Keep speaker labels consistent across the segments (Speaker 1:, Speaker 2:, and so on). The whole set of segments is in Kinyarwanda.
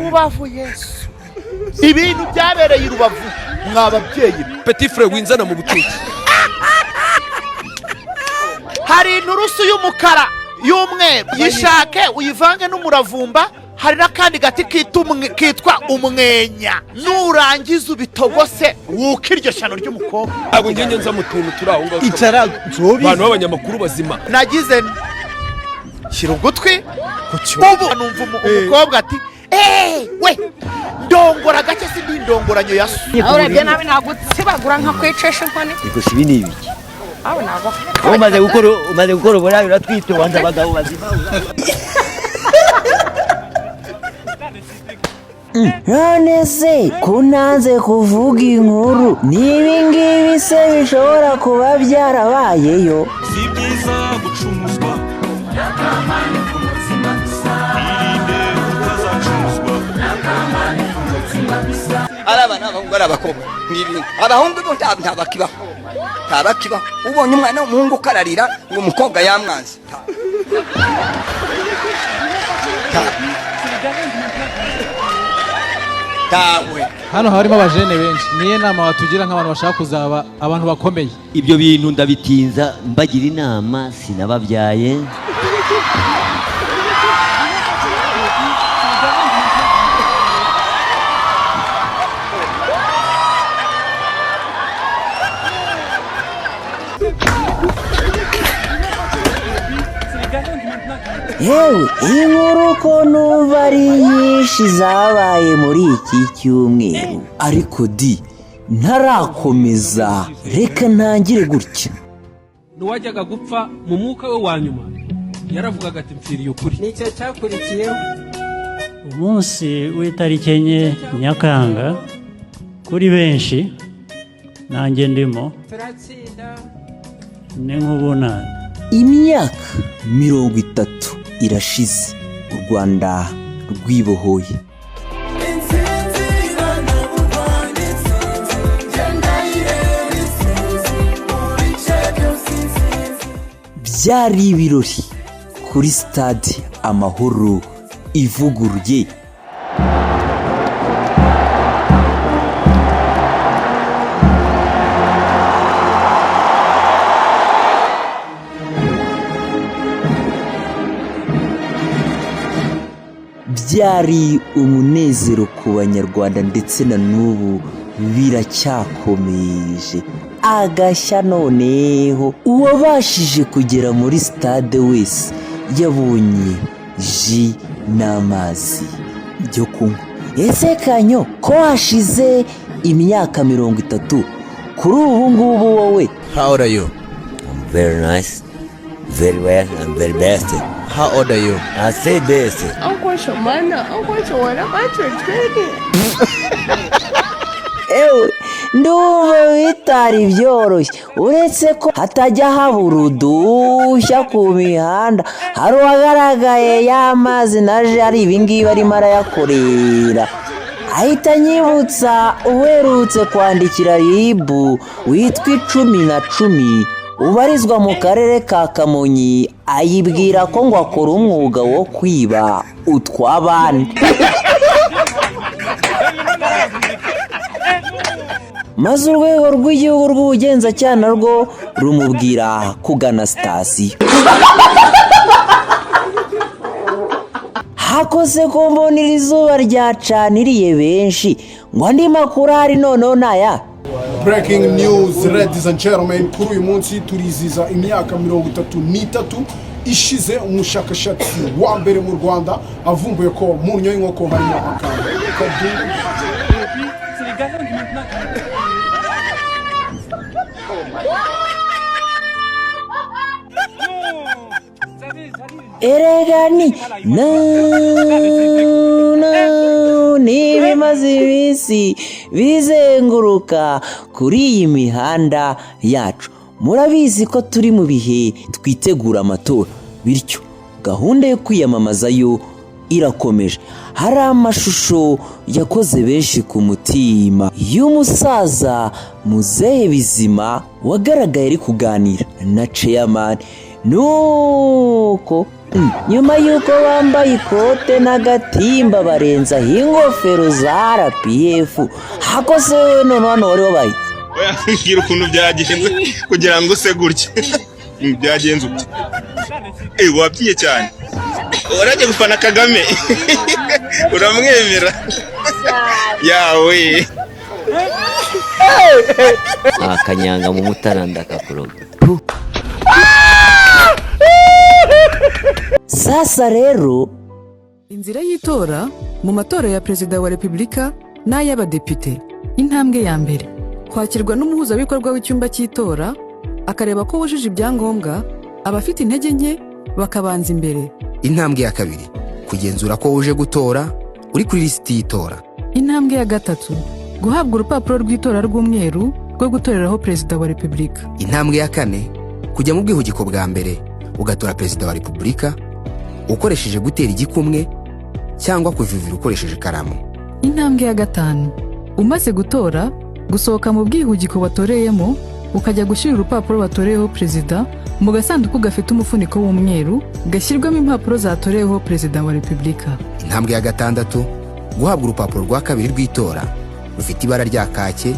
Speaker 1: Rubavu, Yesu, ibintu byabereye i Rubavu, mwa babyeyi.
Speaker 2: Petit frère, winzana mu bucucu.
Speaker 1: Hari inturusu y'umukara, y'umweru, yishake uyivange n'umuravumba. Hari n'akandi gati kitwa umwenya. Nurangiza ubitogose, wuke iryo shyano ry'umukobwa.
Speaker 2: Ntabwo ngenge nza mu tuntu turi aho ngaho.
Speaker 3: Icara nsobi.
Speaker 2: Abantu b'abanyamakuru bazima.
Speaker 1: Nagize nti, shyira ugutwi. Ubu numva umukobwa ati: "Eee we, ndongora gake, si ndi indongoranyo ya so."
Speaker 4: Aho urebye nabi nagutsibagura nkakwicisha inkoni.
Speaker 5: Ariko si ibi ni ibiki?
Speaker 4: Aho ntabwo.
Speaker 5: Wowe umaze gukora uburaya, uratwite, wanze abagabo bazima.
Speaker 6: None se ko ntanze kuvuga inkuru, ni ibi ngibi se bishobora kuba byarabayeyo?
Speaker 7: Si byiza gucumuzwa, irinde utazacumuzwa.
Speaker 8: Ari abana b'abahungu, ari abakobwa, ni ibintu. Abahungu bo ntabakibaho, ntabakibaho. Ubonye umwana w'umuhungu ukararira ngo umukobwa yamwanze. Ntawe.
Speaker 9: Hano harimo abajene benshi, niyo nama watugira nk'abantu bashaka kuzaba abantu bakomeye?
Speaker 5: Ibyo bintu ndabitinza mbagira inama, sinababyaye.
Speaker 6: Yewe, inkuru ko numva ari nyinshi zabaye muri iki cyumweru, ariko di ntarakomeza, reka ntangire gutya.
Speaker 10: N'uwajyaga gupfa, mu mwuka we wa nyuma yaravugaga ati: "Mpfiriye ukuri."
Speaker 11: Nicyo cyakurikiyeho.
Speaker 12: Umunsi w'itariki 4 Nyakanga, kuri benshi nanjye ndimo,
Speaker 11: Turatsinda.
Speaker 12: ni nk'ubunani.
Speaker 6: Imyaka 30 irashize u Rwanda rwibohoye.
Speaker 7: Intsinzi iranaburwanya, intsinzi ngenda yireba, intsinzi mu bice byose, intsinzi.
Speaker 6: Byari ibirori kuri Sitade Amahoro ivuguruye. Byari umunezero ku Banyarwanda, ndetse na n'ubu biracyakomeje. Agashya noneho, uwabashije kugera muri sitade wese yabonye jus n'amazi byo kunywa. Ese Kanyo, ko hashize imyaka 30, kuri ubu ngubu wowe?
Speaker 3: How old are you?
Speaker 5: I'm very nice, very well, I'm very best.
Speaker 3: How old are you?
Speaker 5: I say best.
Speaker 4: An kwashe mana, an kwashe wani ɓacin ne.
Speaker 6: Ewe, ndumva bitari byoroshye, uretse ko hatajya habura udushya ku mihanda. Hari uwagaragaye y'amazi na jus, ari ibingibi arimo arayakorera, ahita anyibutsa uherutse kwandikira RIB witwa 10 na 10, ubarizwa mu karere ka Kamonyi, ayibwira ko ngo akora umwuga wo kwiba utw'abandi, maze Urwego rw'Igihugu rw'Ubugenzacyaha narwo rumubwira kugana sitasiyo. Hakoze ko mbonera izuba ryacaniriye benshi, ngo andi makuru ahari noneho ni aya.
Speaker 13: Breaking news, ladies and gentlemen: kuri uyu munsi turizihiza imyaka 33 ishize umushakashatsi wa mbere mu Rwanda avumbuye ko mu nnyo y'inkoko harimo akantu kaduha.
Speaker 10: C'est les gamins qui maintenant.
Speaker 6: Erega ni na na niba imaze iminsi bizenguruka kuri iyi mihanda yacu. Murabizi ko turi mu bihe twitegura amatora, bityo gahunda yo kwiyamamaza yo irakomeje. Hari amashusho yakoze benshi ku mutima y'umusaza Muzehe Bizima wagaragaye ari kuganira na chairman. Nuko nyuma y'uko bambaye ikote n'agatimba barenzaho ingofero za RPF. Hakose wowe none hano wari wabaye iki?
Speaker 14: Oya, mbwira ukuntu byagenze kugira ngo use gutya. Byagenze ute? Wabyiye cyane, warajya gufana Kagame, uramwemera yawe.
Speaker 5: Akanyanga mu mutara ndakakuroga.
Speaker 6: Sasa rero,
Speaker 15: Inzira y'itora mu matora ya Perezida wa Repubulika n'ay'abadepite. Intambwe ya mbere: kwakirwa n'umuhuzabikorwa w'icyumba cy'itora, akareba ko wujuje ibyangombwa. Abafite intege nke bakabanza imbere.
Speaker 16: Intambwe ya kabiri: kugenzura ko uje gutora uri kuri lisiti y'itora.
Speaker 15: Intambwe ya gatatu: guhabwa urupapuro rw'itora rw'umweru rwo gutoreraho Perezida wa Repubulika.
Speaker 16: Intambwe ya kane: kujya mu bwihugiko bwa mbere, ugatora Perezida wa Repubulika ukoresheje gutera igikumwe cyangwa kuvivira ukoresheje ikaramu.
Speaker 15: Intambwe ya gatanu: umaze gutora, gusohoka mu bwihugiko watoreyemo, ukajya gushyira urupapuro watoreyeho perezida mu gasanduku gafite umufuniko w'umweru gashyirwamo impapuro zatoreweho Perezida wa Repubulika.
Speaker 16: Intambwe ya gatandatu: guhabwa urupapuro rwa kabiri rw'itora rufite ibara rya kake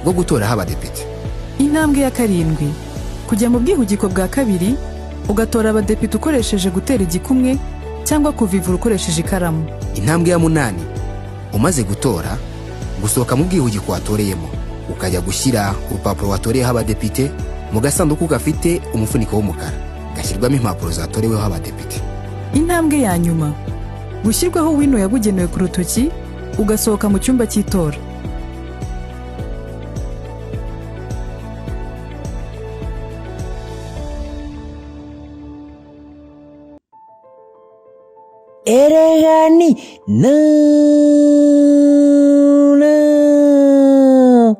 Speaker 16: rwo gutoraho abadepite.
Speaker 15: Intambwe ya karindwi: kujya mu bwihugiko bwa kabiri, ugatora abadepite ukoresheje gutera igikumwe cyangwa kuvivura ukoresheje ikaramu.
Speaker 16: Intambwe ya munani: umaze gutora, gusohoka mu bwihugiko watoreyemo, ukajya gushyira urupapuro watoreyeho abadepite mu gasanduku gafite umufuniko w'umukara gashyirwamo impapuro zatoreweho abadepite.
Speaker 15: Intambwe ya nyuma: gushyirwaho wino yabugenewe ku rutoki, ugasohoka mu cyumba cy'itora.
Speaker 6: Erega ni na na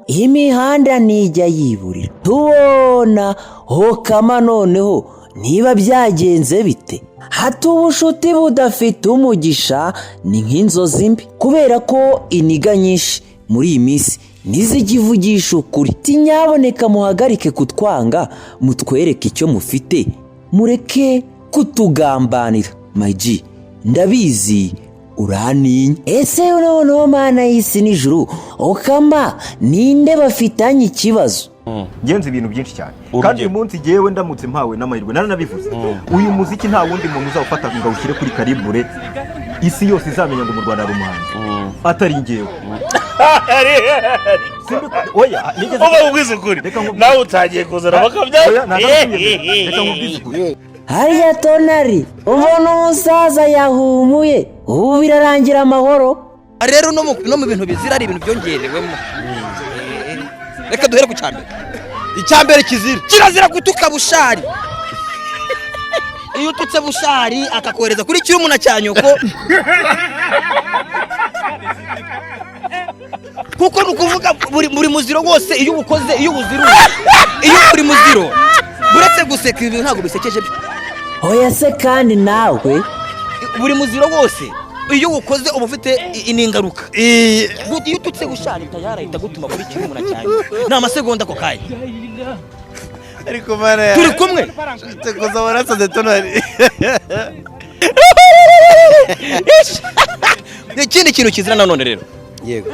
Speaker 6: imihanda ntijya yiburira, tubona hokama. Noneho niba byagenze bite? Hato ubushuti budafite umugisha ni nk'inzozi mbi, kubera ko iniga nyinshi muri iyi minsi ntizikivugisha ukuri. Tinyaboneka, muhagarike kutwanga, mutwereke icyo mufite, mureke kutugambanira. Mayiji, ndabizi uraninya. Ese noneho Mana y'isi n'ijuru, okama ninde bafitanye ikibazo?
Speaker 17: Ngenzi ibintu byinshi cyane, kandi uyu munsi ngewe ndamutse mpawe n'amahirwe, naranabivuze, uyu muziki nta wundi muntu uzawufata ngo awushyire kuri karibure isi yose izamenya ngo mu Rwanda hari umuhanzi atari ngewe. Oya, nigeze
Speaker 18: Uba ubwiza ukuri, nawe utangiye kuzana bakabya.
Speaker 17: Oya, ntabwo reka nkubwize ukuri.
Speaker 6: Harya tonari ubona umusaza yahumuye, ubu birarangira amahoro.
Speaker 8: Rero no mu bintu bizira ari ibintu byongerewemo. Reka duhere ku cyambere.
Speaker 3: Icyambere kizira:
Speaker 8: Kirazira gutuka Bushari. Iyo ututse Bushari akakohereza kuri kirumuna cya nyoko, kuko ni ukuvuga buri muziro wose iyo uwukoze, iyo uwuziruye, iyo buri muziro, buretse guseka, ibintu ntabwo bisekeje byo.
Speaker 6: Oya se kandi nawe.
Speaker 8: Buri muziro wose iyo uwukoze uba ufite n'ingaruka. Iyo ututse Bushari tayari ahita agutuma kuri kirumuna cya nyoko, ni amasegonda ako kanya.
Speaker 3: Ariko mana,
Speaker 8: Turi kumwe.
Speaker 3: Kuza warasaze tonari.
Speaker 8: Ikindi kintu kizira nanone rero,
Speaker 3: Yego.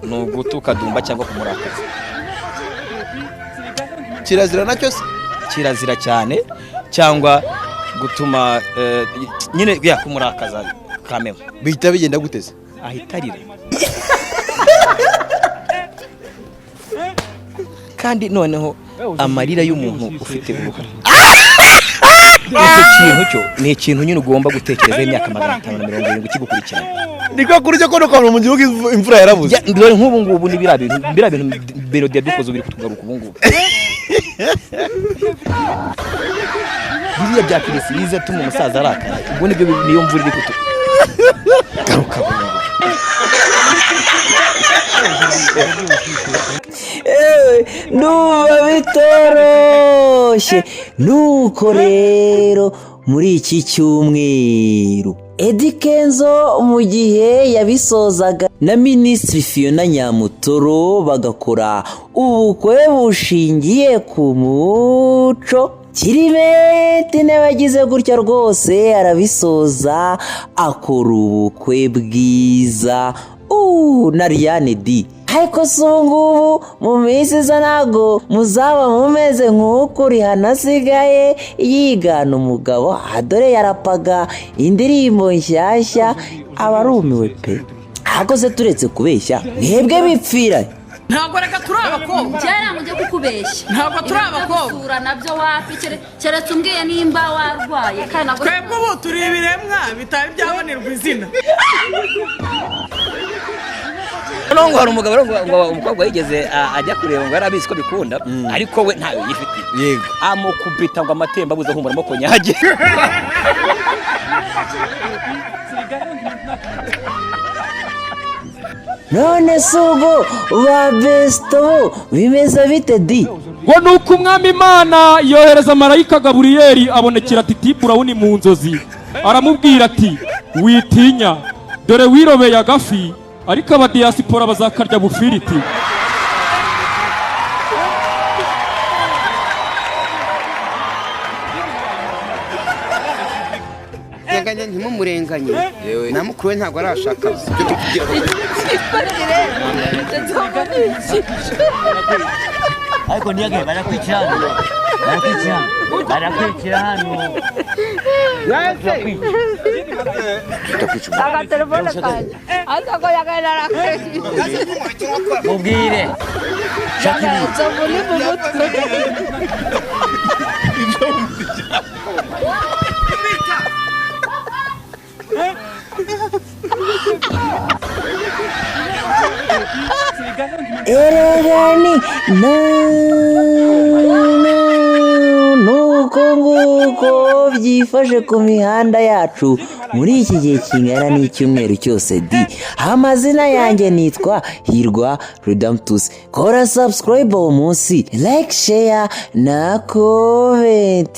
Speaker 8: Ni ugutuka Dumba cyangwa kumurakaza.
Speaker 3: Kirazira nacyo se?
Speaker 8: Kirazira cyane, cyangwa gutuma nyine ya kumurakaza kameme.
Speaker 3: Bihita bigenda guteze?
Speaker 8: Ahita arira. Kandi noneho amarira y'umuntu ufite uruhare, icyo kintu cyo ni ikintu nyine ugomba gutekerezaho imyaka 570 kigukurikirana.
Speaker 3: Niko kuri cyo kono kwamura mu gihugu imvura yarabuze.
Speaker 8: Dore nk'ubu ngubu ni biriya bintu Melody yadukoze biri kutugaruka ubu ngubu, biriya bya kirisi biza atuma umusaza arakara, ubwo nibyo niyo mvura iri kutugaruka ubu ngubu.
Speaker 6: Ewe, ndumva bitoroshye. Nuko rero muri iki cyumweru Eddy Kenzo, mu gihe yabisozaga na Minisitiri Fiona Nyamutoro bagakora ubukwe bushingiye ku muco. Kirimeti nawe agize gutya rwose arabisoza, akora ubukwe bwiza na Ariane D. Ariko si ubu ngubu mu minsi iza ntabwo muzaba mumeze nk'uko Rihanna asigaye yigana umugabo. Aha dore yarapaga indirimbo nshyashya, aba arumiwe pe. Ahubwo se turetse kubeshya, mwebwe bipfira?
Speaker 11: Ntabwo reka turi abakobwa.
Speaker 19: Kera ngo ujye kukubeshya.
Speaker 11: Ntabwo turi abakobwa.
Speaker 19: Gusura nabyo wapi, keretse umbwiye nimba warwaye kandi ntabwo.
Speaker 11: Twebwe ubu turi ibiremwa bitari byabonerwa izina.
Speaker 8: Noneho ngo hari umugabo rero ngo umukobwa yigeze ajya kureba ngo yari abizi ko bikunda, ariko we ntayo yifitiye.
Speaker 3: Yego.
Speaker 8: Amukubita ngo amatembabuzi ahumuramo konyage.
Speaker 6: None se ubwo ba besito bo bimeze bite di?
Speaker 10: Ngo ni uko Umwami Imana yohereza marayika Gaburiyeli, abonekera Titi Burawuni mu nzozi, aramubwira ati: "Witinya, dore wirobeye agafi, ariko abadiyasipora bazakarya bufiriti."
Speaker 16: Renganya ntimumurenganye, na mukuru we ntabwo arashaka.
Speaker 5: Ariko ntiyage barakwicira hano, barakwicira hano, barakwicira hano.
Speaker 4: Agatelefone kanjye ariko yagana.
Speaker 5: Mubwire.
Speaker 4: Muri mu mutwe.
Speaker 6: Erega ni nuko nguko byifashe ku mihanda yacu muri iki gihe kingana n'icyumweru cyose di. Amazina yanjye nitwa Hirwa Redemptus. Kora subscribe uwo munsi, like, share na comment.